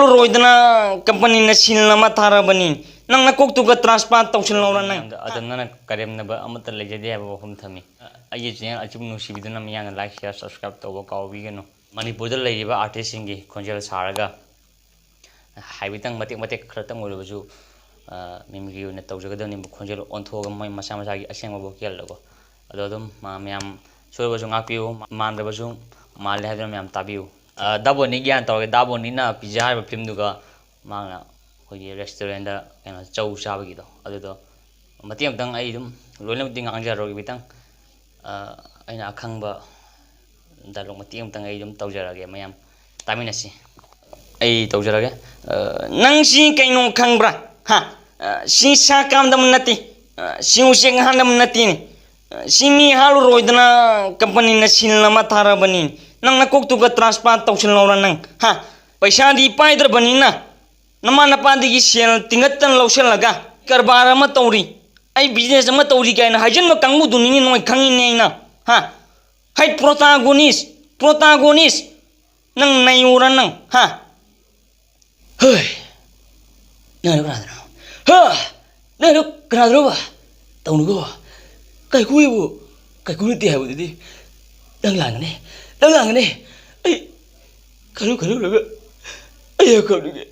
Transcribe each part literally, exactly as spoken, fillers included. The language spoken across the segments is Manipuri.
ꯔꯣꯏꯗꯅ ꯀꯝꯄꯅꯤꯅ ꯁꯤꯜ ꯑꯃ ꯊꯥꯔꯕꯅꯤ꯫ ꯅꯪ ꯅꯀꯣꯛꯇꯨꯒ ꯇ꯭ꯔꯥꯟꯁꯄ꯭ꯂꯥꯟ ꯇꯧꯁꯤꯜꯍꯧꯔ ꯅꯪ꯫ ꯃꯌꯥꯝꯗ ꯑꯗꯝꯅꯅ ꯀꯔꯦꯝꯅꯕ ꯑꯃꯠꯇ ꯂꯩꯖꯗꯦ ꯍꯥꯏꯕ ꯋꯥꯐꯝ ꯊꯝꯃꯤ꯫ ꯑꯩꯒꯤ ꯆꯦꯅꯦꯜ ꯑꯆꯨꯝ ꯅꯨꯡꯁꯤꯕꯤꯗꯨꯅ ꯃꯤꯌꯥꯝꯅ ꯂꯥꯏꯛ, ꯁꯤꯌꯥꯔ, ꯁꯕꯁꯀ꯭ꯔꯥꯏꯕ ꯇꯧꯕ ꯀꯥꯎꯕꯤꯒꯅꯨ꯫ ꯃꯅꯤꯄꯨꯔꯗ ꯂꯩꯔꯤꯕ ꯑꯥꯔꯇꯤꯁꯁꯤꯡꯒꯤ ꯈꯣꯟꯖꯦꯜ ꯁꯥꯔꯒ ꯍꯥꯏꯐꯦꯠꯇꯪ ꯃꯇꯦꯛ ꯃꯇꯦꯛ ꯈꯔꯇꯪ ꯑꯣꯏꯔꯕꯁꯨ, ꯑ, ꯃꯤꯃꯤꯀ꯭ꯔꯤ ꯑꯣꯏꯅ ꯇꯧꯖꯒꯗꯕꯅꯦꯕ, ꯈꯣꯟꯖꯦꯜ ꯑꯣꯟꯊꯣꯛꯑꯒ ꯃꯣꯏ ꯃꯁꯥ ꯃꯁꯥꯒꯤ ꯑꯁꯦꯡꯕ ꯚꯣꯀꯦꯜꯗꯀꯣ꯫ ꯑꯗꯣ ꯑꯗꯨꯝ ꯃ-, ꯃꯌꯥꯝ ꯁꯣꯏꯔꯕꯁꯨ ꯉꯥꯛꯄꯤꯌꯨ, ꯃꯥꯟꯗ꯭ꯔꯕꯁꯨ ꯃꯥꯜꯂꯦ ꯍꯥꯏꯗꯨꯅ ꯃꯌꯥꯝ ꯇꯥꯕꯤꯌꯨ꯫ ꯑ, ꯗꯥ ꯕꯣꯅꯤꯒꯤ ꯍꯥꯟꯅ ꯇꯧꯔꯒꯦ꯫ ꯗꯥ ꯕꯣꯅꯤꯅ ꯄꯤꯖꯥ ꯍꯥꯏꯔꯤꯕ ꯐꯤꯂꯝꯗꯨꯒ ꯃꯥꯅ ꯑꯩꯈꯣꯏꯒꯤ ꯔꯦꯁꯇꯨꯔꯦꯟꯗ ꯀꯩꯅꯣ ꯆꯧ ꯆꯥꯕꯒꯤꯗꯣ ꯑꯗꯨꯗꯣ ꯃꯇꯦꯛ ꯑꯃꯇꯪ ꯑꯩ ꯑꯗꯨꯝ ꯂꯣꯏꯅꯃꯛꯇꯤ ꯉꯥꯡꯖꯔꯔꯣꯏꯒꯦ, ꯈꯤꯇꯪ, ꯑ, ꯑꯩꯅ ꯑꯈꯪꯕ ꯗꯥꯏꯂꯣꯛ ꯃꯇꯦꯛ ꯑꯃꯇꯪ ꯑꯩ ꯑꯗꯨꯝ ꯇꯧꯖꯔꯛꯑꯒꯦ, ꯃꯌꯥꯝ ꯇꯥꯃꯤꯟꯅꯁꯤ꯫ ꯑꯩ ꯇꯧꯖꯔꯒꯦ꯫ ꯑ, ꯅꯪ ꯁꯤ ꯀꯩꯅꯣ ꯈꯪꯕ꯭ꯔꯥ? ꯍꯥ? ꯑ, ꯁꯤ ꯁꯥ ꯀꯥꯝꯗꯕ ꯅꯠꯇꯦ꯫ ꯑ, ꯁꯤ ꯎꯆꯦꯛ ꯍꯥꯠꯅꯕ ꯅꯠꯇꯦꯅꯦ꯫ ꯑ, ꯁꯤ ꯃꯤ ꯍꯥꯠꯂꯨꯔꯣꯏꯗꯅ ꯀꯝꯄꯅꯤꯅ ꯁꯤꯜ ꯑꯃ ꯊꯥꯔꯕꯅꯤ꯫ ꯅꯪ ꯅꯀꯣꯛꯇꯨꯒ ꯇ꯭ꯔꯥꯟꯁꯄ꯭ꯂꯥꯟ ꯇꯧꯁꯤꯜꯍꯧꯔ ꯅꯪ꯫ ꯍꯥ? ꯄꯩꯁꯥꯗꯤ ꯄꯥꯏꯗ꯭ꯔꯕꯅꯤꯅ ꯅꯃꯥ ꯅꯄꯥꯗꯒꯤ ꯁꯦꯜ ꯇꯤꯡꯒꯠꯇꯅ ꯂꯧꯁꯤꯜꯂꯒ ꯀꯔꯕꯥꯔ ꯑꯃ ꯇꯧꯔꯤ, ꯑꯩ ꯕꯤꯖꯤꯅꯦꯁ ꯑꯃ ꯇꯧꯔꯤ ꯀꯥꯏꯅ ꯍꯥꯏꯖꯤꯟꯕ ꯀꯥꯡꯕꯨꯗꯨꯅꯤꯅꯦ ꯅꯣꯏ ꯈꯪꯉꯤꯅꯦ ꯑꯩꯅ꯫ ꯍꯥ? ꯍꯩ ꯄ꯭ꯔꯣꯇꯥꯒꯣꯅꯤꯁ, ꯄ꯭ꯔꯣꯇꯥꯒꯣꯅꯤꯁ꯫ ꯅꯪ ꯅꯩꯌꯨꯔ ꯅꯪ, ꯍꯥ? ꯍꯣꯏ꯫ ꯅꯪꯗꯣ ꯀꯅꯥꯗꯅꯣ? ꯍꯥ? ꯅꯪꯗꯣ ꯀꯅꯥꯗꯅꯣꯕ? ꯇꯧꯅꯨꯀꯣ꯫ ꯀꯥꯏꯀꯨ ꯍꯥꯏꯕꯨ ꯀꯥꯏꯀꯨ ꯅꯠꯇꯦ ꯍꯥꯏꯕꯗꯨꯗꯤ ꯅꯪ ꯂꯥꯟꯒꯅꯤ꯫ ꯅꯪ ꯂꯥꯟꯒꯅꯤ꯫ ꯑꯩ ꯈꯜꯂꯨ ꯈꯜꯂꯨꯔꯒ ꯑꯩ ꯌꯥꯝ ꯀꯞꯅꯤꯡꯉꯦ꯫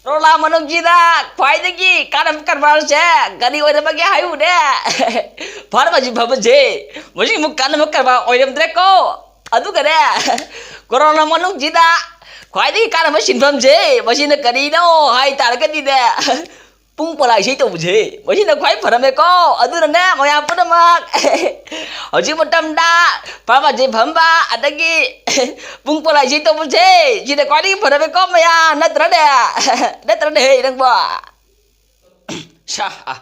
ꯔꯣꯂꯥ ꯃꯅꯨꯡꯁꯤꯗ ꯈ꯭ꯋꯥꯏꯗꯒꯤ ꯀꯥꯟꯅꯕ ꯀꯔꯕꯥꯔꯁꯦ ꯀꯔꯤ ꯑꯣꯏꯔꯝꯃꯒꯦ ꯍꯥꯏꯌꯨꯅꯦ? ꯐꯥꯔꯃꯥꯁꯤ ꯐꯝꯕꯁꯦ ꯃꯁꯤꯃꯨꯛ ꯀꯥꯟꯅꯕ ꯀꯔꯕꯥꯔ ꯑꯣꯏꯔꯝꯗ꯭ꯔꯦꯀꯣ꯫ ꯑꯗꯨꯒꯅꯦ, ꯀꯣꯔꯣꯅꯥ ꯃꯅꯨꯡꯁꯤꯗ ꯈ꯭ꯋꯥꯏꯗꯒꯤ ꯀꯥꯟꯅꯕ ꯁꯤꯟꯐꯝꯁꯦ ꯃꯁꯤꯅ ꯀꯔꯤꯅꯣ ꯍꯥꯏ ꯇꯥꯔꯒꯗꯤꯅꯦ, ꯄꯨꯡ ꯄꯣꯂꯥꯏ ꯏꯁꯩ ꯇꯧꯕꯁꯦ ꯃꯁꯤꯅ ꯈ꯭ꯋꯥꯏ ꯐꯔꯝꯃꯦꯀꯣ꯫ ꯑꯗꯨꯅꯅꯦ, ꯃꯌꯥꯝ ꯄꯨꯝꯅꯃꯛ ꯍꯧꯖꯤꯛ ꯃꯇꯝꯗ ꯐꯝꯕꯁꯦ ꯐꯝꯕ, ꯑꯗꯒꯤ ꯄꯨꯡ ꯄꯣꯂꯥꯏ ꯏꯁꯩ ꯇꯧꯕꯁꯦ ꯁꯤꯅ ꯈ꯭ꯋꯥꯏꯗꯒꯤ ꯐꯔꯝꯃꯦꯀꯣ ꯃꯌꯥꯝ, ꯅꯠꯇ꯭ꯔꯅꯦ? ꯅꯠꯇ꯭ꯔꯅꯦ ꯍꯦ ꯅꯪꯕꯣ? ꯁꯥ, ꯑ,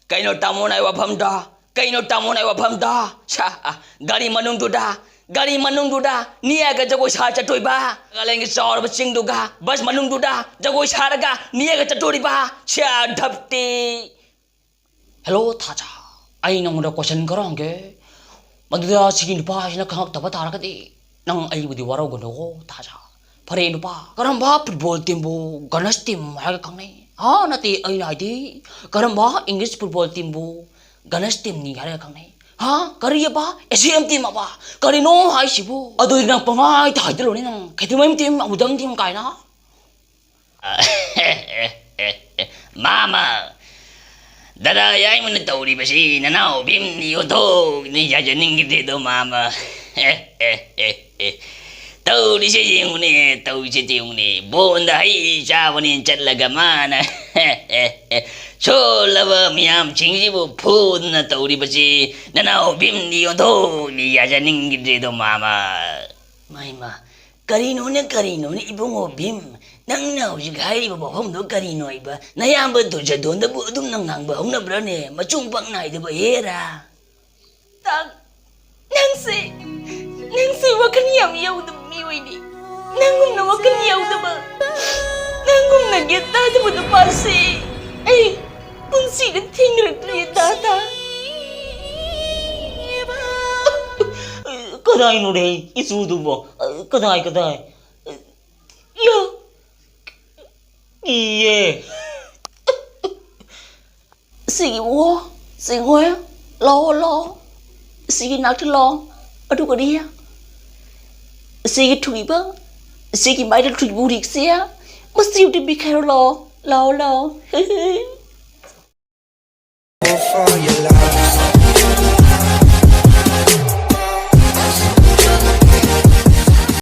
ꯀꯩꯅꯣ ꯇꯥꯃꯣꯅ ꯑꯩ ꯋꯥꯐꯝꯗ? ꯀꯩꯅꯣ ꯇꯥꯃꯣꯅ ꯑꯩ ꯋꯥꯐꯝꯗ? ꯁꯥ, ꯑ, ꯒꯥꯔꯤ ꯃꯅꯨꯡꯗꯨꯗ, ꯒꯥꯔꯤ ꯃꯅꯨꯡꯗꯨꯗ ꯅꯦꯛꯑꯒ ꯖꯒꯣꯏ ꯁꯥ ꯆꯠꯇꯣꯏꯕ? ꯅꯥꯒꯥꯂꯦꯟꯒꯤ ꯆꯥꯎꯔꯕ ꯆꯤꯡꯗꯨꯒ ꯕꯁ ꯃꯅꯨꯡꯗꯨꯗ ꯖꯒꯣꯏ ꯁꯥꯔꯒ ꯅꯦꯛꯑꯒ ꯆꯠꯇꯣꯔꯤꯕ? ꯁ꯭ꯌꯥ, ꯙꯞꯇꯤ꯫ ꯍꯦꯜꯂꯣ, ꯊꯥꯖ꯫ ꯑꯩ ꯅꯉꯣꯟꯗ ꯀꯣꯏꯁꯟ ꯈꯔ ꯍꯪꯒꯦ꯫ ꯃꯗꯨꯗ ꯁꯤꯒꯤ ꯅꯨꯄꯥꯁꯤꯅ ꯈꯪꯉꯛꯇꯕ ꯇꯥꯔꯒꯗꯤ ꯅꯪ ꯑꯩꯕꯨꯗꯤ ꯋꯥꯔꯧꯒꯅꯨꯀꯣ ꯊꯥꯖ꯫ ꯐꯔꯦ ꯅꯨꯄꯥ, ꯀꯔꯝꯕ ꯐꯨꯠꯕꯣꯜ ꯇꯤꯝꯕꯨ ꯒꯅꯁ ꯇꯤꯝ ꯍꯥꯏꯔꯒ ꯈꯪꯅꯩ? ꯍꯥ, ꯅꯠꯇꯦ, ꯑꯩꯅ ꯍꯥꯏꯗꯤ ꯀꯔꯝꯕ ꯏꯪꯂꯤꯁ ꯐꯨꯠꯕꯣꯜ ꯇꯤꯝꯕꯨ ꯒꯅꯁ ꯇꯤꯝꯅꯤ ꯍꯥꯏꯔꯒ ꯈꯪꯅꯩ? ꯍꯥ, ꯀꯔꯤꯑꯕ? ꯑꯦꯁꯤꯌꯥꯟ ꯇꯤꯝ ꯑꯕ? ꯀꯔꯤꯅꯣ ꯍꯥꯏꯁꯤꯕꯨ? ꯑꯗꯨꯗꯤ ꯅꯪ ꯄꯪꯍꯥꯏꯗ ꯍꯥꯏꯖꯤꯜꯂꯣꯅꯦ ꯅꯪ꯫ ꯈꯦꯇꯤꯃꯌꯨꯝ ꯇꯤꯝ, ꯑꯃꯨꯗꯪ ꯇꯤꯝ ꯀꯥꯏꯅ꯫ ꯃꯥꯃ, ꯗꯗꯥ ꯌꯥꯏꯃꯅ ꯇꯧꯔꯤꯕꯁꯤ ꯅꯅꯥꯎ ꯚꯤꯝꯅꯤ ꯑꯣꯟꯊꯣꯛꯅ ꯌꯥꯖꯅꯤꯡꯈꯤꯗ꯭ꯔꯦꯗꯣ ꯃꯥꯃ꯫ ꯇꯧꯔꯤꯁꯦ ꯌꯦꯡꯉꯨꯅꯦ, ꯇꯧꯔꯤꯁꯦ ꯌꯦꯡꯉꯨꯅꯦ꯫ ꯕꯣꯟꯗ ꯍꯩ ꯆꯥꯕꯅꯦꯅ ꯆꯠꯂꯒ ꯃꯥꯅ ꯁꯣꯜꯂꯕ ꯃꯤꯌꯥꯝꯁꯤꯡꯁꯤꯕꯨ ꯐꯨꯗꯅ ꯇꯧꯔꯤꯕꯁꯤ ꯅꯅꯥꯎ ꯚꯤꯝꯅꯤ ꯑꯣꯟꯊꯣꯛꯅ ꯌꯥꯖꯅꯤꯡꯈꯤꯗ꯭ꯔꯦꯗꯣ ꯃꯥꯃ꯫ ꯃꯥꯏꯃ, ꯀꯔꯤꯅꯣꯅꯦ, ꯀꯔꯤꯅꯣꯅꯦ, ꯏꯕꯨꯡꯉꯣ ꯚꯤꯝ? ꯅꯪꯅ ꯍꯧꯖꯤꯛ ꯍꯥꯏꯔꯤꯕ ꯋꯥꯐꯝꯗꯣ ꯀꯔꯤꯅꯣ ꯏꯕ? ꯅꯌꯥꯝꯕ ꯗꯨꯔꯖꯣꯙꯣꯟꯗꯕꯨ ꯑꯗꯨꯝꯅ ꯉꯥꯡꯕ ꯍꯧꯅꯕ꯭ꯔꯅꯦ? ꯃꯆꯨꯡ ꯄꯥꯛ ꯅꯥꯏꯗꯕ ꯍꯦꯔꯥ꯫ ꯇꯥꯛ-, ꯅꯪꯁꯦ, ꯅꯪꯁꯦ ꯋꯥꯈꯜ ꯌꯥꯝ ꯌꯥꯎꯗꯕ ꯃꯤꯑꯣꯏꯅꯤ꯫ ꯅꯪꯒꯨꯝꯅ ꯋꯥꯈꯜ ꯌꯥꯎꯗꯕ, ꯅꯪꯒꯨꯝꯅ ꯒ꯭ꯌꯥꯟ ꯇꯥꯗꯕ ꯅꯨꯄꯥꯁꯦ ꯑꯩ ꯄꯨꯟꯁꯤꯗ ꯊꯦꯡꯅꯔꯛꯇ꯭ꯔꯤꯌꯦ, ꯇꯥ, ꯇꯥ꯫ ꯀꯗꯥꯏꯅꯣꯅꯦ ꯏꯆꯨꯗꯨꯕꯣ? ꯀꯗꯥꯏ, ꯀꯗꯥꯏ? ꯌꯥ꯫ ꯀꯤꯌꯦ꯫ ꯁꯤꯒꯤ ꯏꯕꯨꯡꯉꯣ, ꯁꯤꯡꯉꯣꯏ, ꯂꯥꯛꯑꯣ, ꯂꯥꯛꯑꯣ꯫ ꯁꯤꯒꯤ ꯅꯥꯛꯇ ꯂꯥꯛꯑꯣ꯫ ꯑꯗꯨꯒꯅꯦ, ꯁꯤꯒꯤ ꯊꯨꯏꯕ, ꯁꯤꯒꯤ ꯃꯥꯏꯗ ꯊꯨꯏꯕ ꯎꯔꯤꯛꯁꯦ, ꯃꯁꯤ ꯑꯝꯇ ꯄꯤꯈꯥꯏꯔꯣ, ꯂꯥꯛꯑꯣ, ꯂꯥꯛꯑꯣ, ꯂꯥꯛꯑꯣ꯫